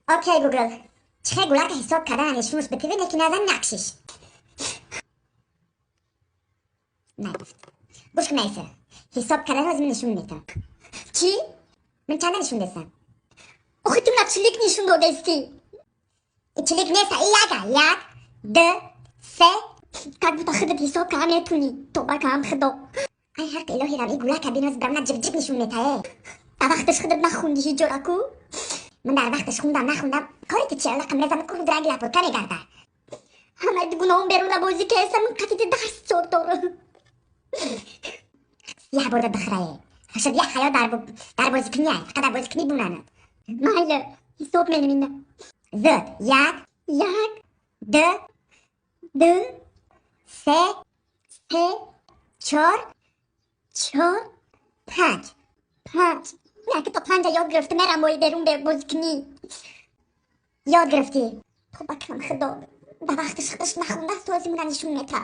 Окей, Гугл, чихе гулака ҳисоб кардана нишунаш битиви, неки назан накшиш. Нагуфт. Гӯш кун, Айса. Ҳисоб кардана ҳозир ман нишун метам. Чӣ? Ман чанда нишун десам? Охи, ту на чилик нишун додести. И чилик неста, и яка. Як, ду, се. Как будто худат ҳисоб карда метунӣ. Тоба кам, худо. Ай ҳаққи илоҳи рам, и гулака биноз брамна ҷиб-ҷиб нишун метае. Дар вақташ худат нахунди ҳиҷораку. Ман дар вақташ хундам, нахундам, кори ту чи? Аллақам резам ку ранги лапурка мегарда. Ҳамаи дугуноҳом беруна бозӣ кесам, қатиди даст зор дорам. Як борда бихӯрае. Шуд як ҳаёт дар бозикунӣ, фақат дар бозикунӣ бунанад. Майли, ҳисоб менем. Зуд. Як, як, ду, ду, се, се, чор, чор, панҷ. Панҷ. Яке то панҷа ёд гирифта мерам бои берун бозикунӣ. Ёд гирифтӣ. Тоба кам, худо. Ба вақташ худаш нахондааст, ҳозир мана нишун мета.